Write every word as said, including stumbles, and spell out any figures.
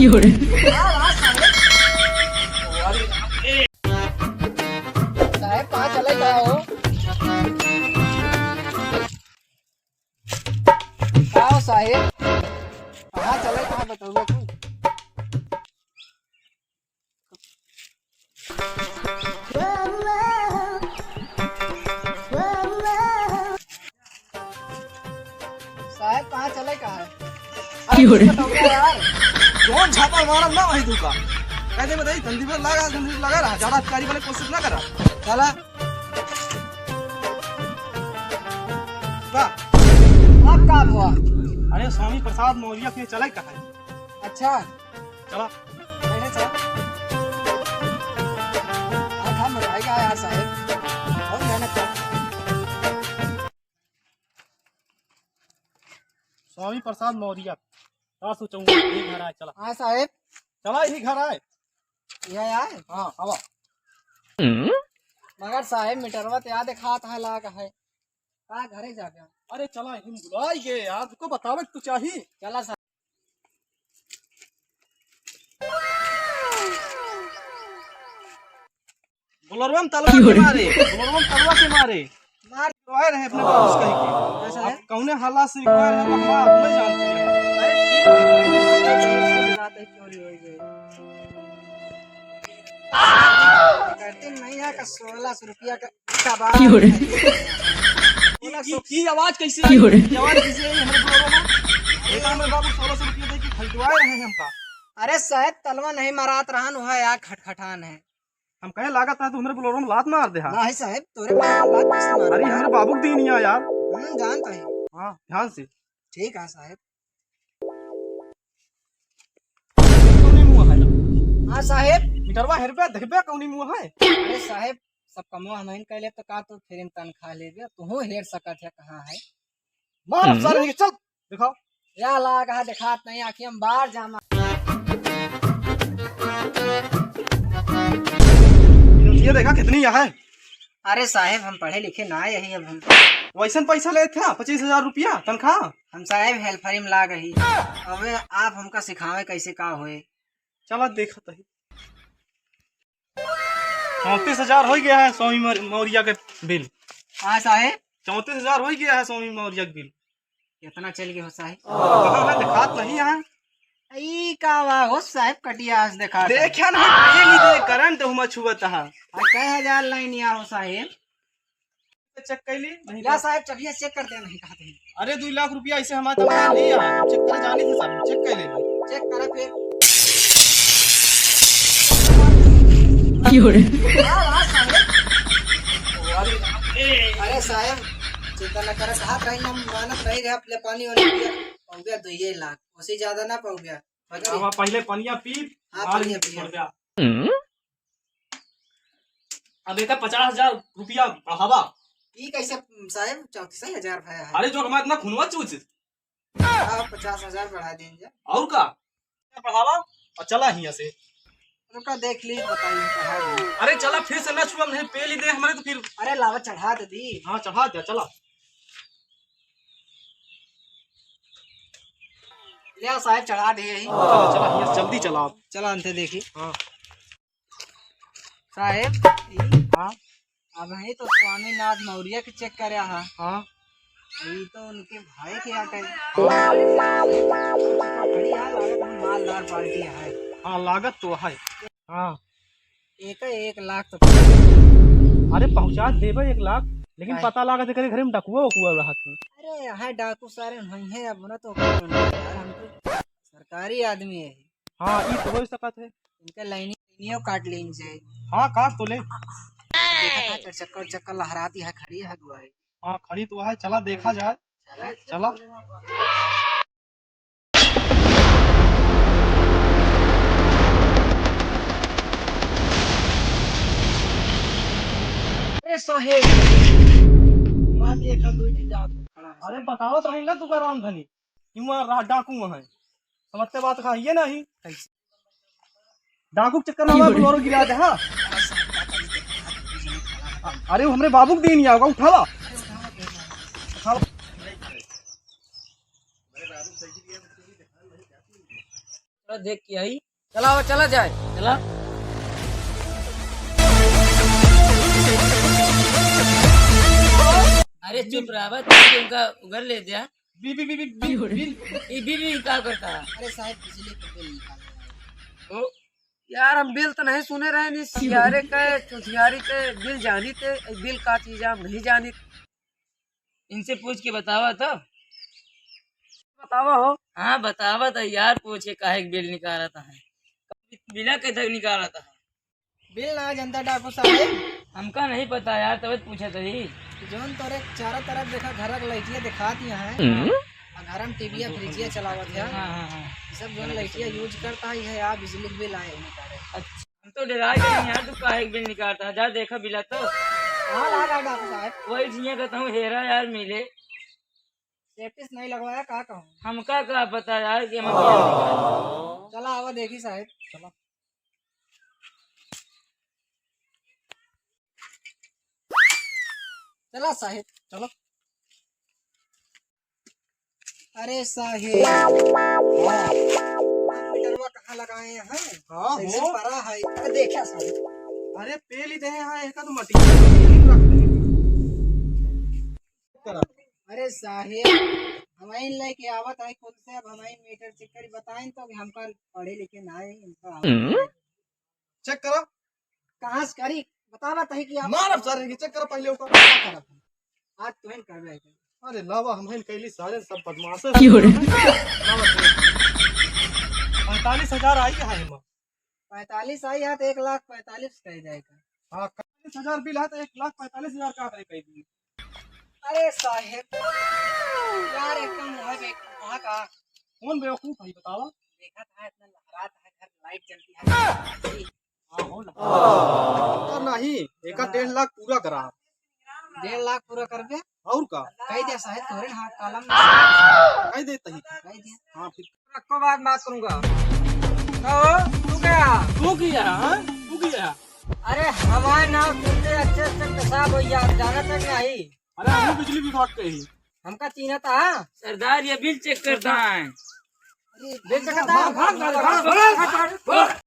साहेब, कहाँ चले का हो? का हो साहेब? कहाँ चले, कहाँ बताऊँ तू? साहेब, कहाँ चले का है? अरे, क्यों रे? कुछ बताओ यार। जौन झापड़ मारब ना वही दुका। कहते बताई, धंधी पर लगा, धंधी पर लगा रहा। ज्यादा अधिकारी वाले कोशिश ना करा। चला। बा। अब का हुआ? अरे, स्वामी प्रसाद मौर्य के चले का है? अच्छा। चला। बैठे चला। आज हम रहेगा यार साहेब। बहुत मेहनत कर। स्वामी प्रसाद मौर्य। का सोचूंगा, ये घर आए, चला। हाँ साहेब। चला, यही घर आए। यह आए? हाँ, आवा। मगर साहेब, मीटरवा तो याद खात है, लाग है। का घरे जाके? अरे चला, हम बुलाई गए यार, तुमको बतावे तो चाहिए। चला साहेब। बोलरवा में तलवा के मारे, बोलरवा में तलवा के मारे। मार। रोए रहे अपने बाबू से कह के। कैसा है? अब कौने हालात से रोए रहे, भगवान आप नहीं जानते हैं। अरे ठीक है, बात है, चोरी हो गई। करते नहीं है का सोलह सौ रुपया का कबाब। की हो रे? की, की, की आवाज कैसे आई? की हो रे? की आवाज कैसे आई हमारे बोलरवा में? ये तो हमारे बाबू सोलह सौ रुपया दे के खरीदवाए रहे हैं हमका। अरे साहेब, तलवा नहीं मरात रहन, वह यार खटखटान है। हम कहे लागत है, तू हमरे बोलरवा में लात मार दे हा। नाही साहेब, तोरे बोलरवा में लात कैसे मार? अरे, हमरे बाबू के दीन ही है यार। हम्म, जानता है। हाँ, ध्यान से। ठीक है साहेब। कौनी मुँह है? हाँ साहेब। मीटरवा हेरबे, देखबे कौनी मुँह है? अरे साहेब, सब कमवा हम ही कैले तो का तू free में तनख्वाह लेबे? तू हेर सकत है कहाँ है? मार हम्म। सारे के, चल, दिखाओ। या लाग है, दिखात नहीं, आँखिया में बार जामा। ये देखा कितनी यहाँ है। अरे साहेब, हम पढ़े लिखे ना यही, अब हम वैसन पैसा लेत है, पच्चीस हजार रुपया तनख्वाह। हम साहेब helper में लाग ही। अबे आप हमका सिखावे कैसे का होए। चला देखत ही। चौंतीस हजार हो गया है स्वामी मौर-, मौर्य के बिल। हाँ साहेब। चौंतीस हजार हो गया है स्वामी मौर्य के बिल। कितना चल गया हो साहेब? कहाँ है, दिखात नहीं है। ई का बा हो साहेब, कटिया आज दिखात है। देखा नहीं, पेल ही दे, करंट हुमा छुअत है। आ, कै हजार लाइन या हो साहेब? चेक कर ली, नहीं या तो साहेब, चलिए चेक कर दे, नहीं कहते हैं। अरे, दो लाख रुपया ऐसे हमारे तनख्वाह नहीं है, चेक करे जानी थे साहब, चेक कर ले। चेक करा फिर। की हो रे? हाँ, हाँ, साहेब। अरे, अरे, साहेब, चिंता न करे, कहा कहीं हम मेहनत नहीं रहे, अपने पानी वाले पिया, हो गया दो ये लाख, उससे ज्यादा ना पाओ गया। अब पहले पनिया पी, हाँ, बाद पनिया में पी। छोड़ दे। हम्म। अब एका पचास हजार रुपया बढ़ावा। ई कैसे साहेब, चौंतीस हजार भया है। अरे, जो हमारा इतना खुनवा चूस। हाँ, पचास हजार बढ़ा देंगे। और का? बढ़ावा और चला हियाँ से। रुका, देख ली, बताइए, चढ़ा दी। अरे, चला, फिर से ना छुआ, नहीं पेल ही दे हमारे तो फिर। अरे, लावा, चढ़ा दे दी। हाँ, चढ़ा दे, चला। ले आओ साहेब, चढ़ा दे यही। चला, चला, हियाँ से जल्दी चला आप। चला, अंते देखी। हाँ। साहेब, ई हाँ। अबहीं तो स्वामीनाथ मौर्य के चेक करे हा। हाँ। ई तो उनके भाई के आटे। हाँ। बढ़िया लागत है, मालदार पार्टी है। हाँ, लागत तो है। हाँ। एक, एक लाख तो अरे, पहुँचा देबे एक लाख, लेकिन काहे? पता लागत है, एकरे घरे में डकुआ उकुआ रहत है। अरे, यहाँ डाकू सारे नहीं है, अब ना तो यार, हम तो सरकारी आदमी है। हाँ, ई तो हो सकत है। इनका लाइनियो काट लेनी चाहिए। हाँ, काट तो ले। देखा था, चक्कर, चक्कर लहराती है, खड़ी है दुआरे। हाँ, खड़ी तो है, चला देखा जाए। चला। चला। अरे साहेब, मान लिया, खा दो, जी, जा। अरे, बतावत रही ना तुकाराम धनी। क्यों आ रहा डाकू वहाँ है? समझते बात का ये नहीं। कैसे? डाकू के चक्कर में हमारा बोलेरो गिरा दे, हाँ? अरे, वो हमरे बाबू के दीन ही आओगा, उठावा। उठावा। थोड़ा देख के आई। चला, वो चला जाए। चला। अरे चुप रहा बा, तू उनका उगर ले दिया। B, B, B, B, bill, bill. ई बिल, बिल का करता है? अरे साहब, बिजली के बिल निकाल रहे हैं। ओ, यार, हम बिल तो नहीं सुने रहे, नहीं सियारे के, चुथियारी के बिल जानी थे, बिल का चीज है, हम नहीं जानी। इनसे पूछ के बतावा तो। बतावा हो। हाँ, बतावा तो यार, पूछे काहे के बिल निकालता है, बिला के तक निकालता है। बिल ना जनता डाकू साहब। हमका नहीं पता यार, तबे तो पूछत हई। जौन तोरे चारों तरफ देखा, घर के लाइटिया दिखात ही है। हम्म। आ घर में टीविया, फ्रिजिया चलावत है। हाँ, हाँ, हाँ। ये सब जौन लाइटिया यूज करता है, यह आ बिजली के बिल आए हुए तारे। अच्छा, हम तो डरा गए यार, तू काहे के बिल निकालता है? जा देखा बिला तो। हाँ, ला, ला, डाकू साहब। वही जिया कहता हूँ, हेरा यार मिले। सेटिस नहीं लगवाया, का कहूँ? हमका का पता यार कि हम चला, आवा देखी साहब, चला। चला साहेब, चलो। अरे साहेब, मीटरवा कहाँ लगाए हैं? हाँ, ऐसे हो। पड़ा है। अरे देखा साहेब। अरे पेली दे हैं, एका तो मटी रख दे। अरे साहेब, हमइन लेके आवत है खुद से, अब हमइन मीटर चेक करी बताइन तो कि हमका पढ़े लिखे ना है, हमका आवत है। चेक करा। कहाँ से करी? बतावा तही कि आप मारब सारे के, चेक करा पहले ओकर। का करब? आज तुहन करबे है। अरे लावा, हमहन कैली सारे सब बदमाश है। क्यों रे? लावा, पैंतालीस हजार आई है एमा। पैंतालीस आई है तो एक लाख पैंतालीस कह जाएगा। हाँ, पैंतालीस हजार बिल है तो एक लाख पैंतालीस हजार का करे कह दी। अरे साहेब, यार एकदम है बे-, वहाँ का। कौन बेवकूफ है बतावा? देखा था इतना लहरात है, घर लाइट जलती है। हाँ, हो ना। तो नहीं, एका डेढ़ लाख पूरा करा। डेढ़ लाख पूरा करबे? और का? कह दे साहेब, तोरे हाथ कलम में। कह दे तही। कह दे। हाँ, फिर। रखो, बाद बात करूंगा। कहो, तू क्या? तू किया, हाँ? तू किया? अरे, हमारे नाम सुनते अच्छे अच्छे पेशाब हो गया, जानत है कि नहीं? अरे, हम बिजली विभाग के ही। हमका चीन्हत है? सरदार, ये बिल चेक करता है। अरे, बिल चेक करता है? भाग, भाग, भाग, भाग, भाग।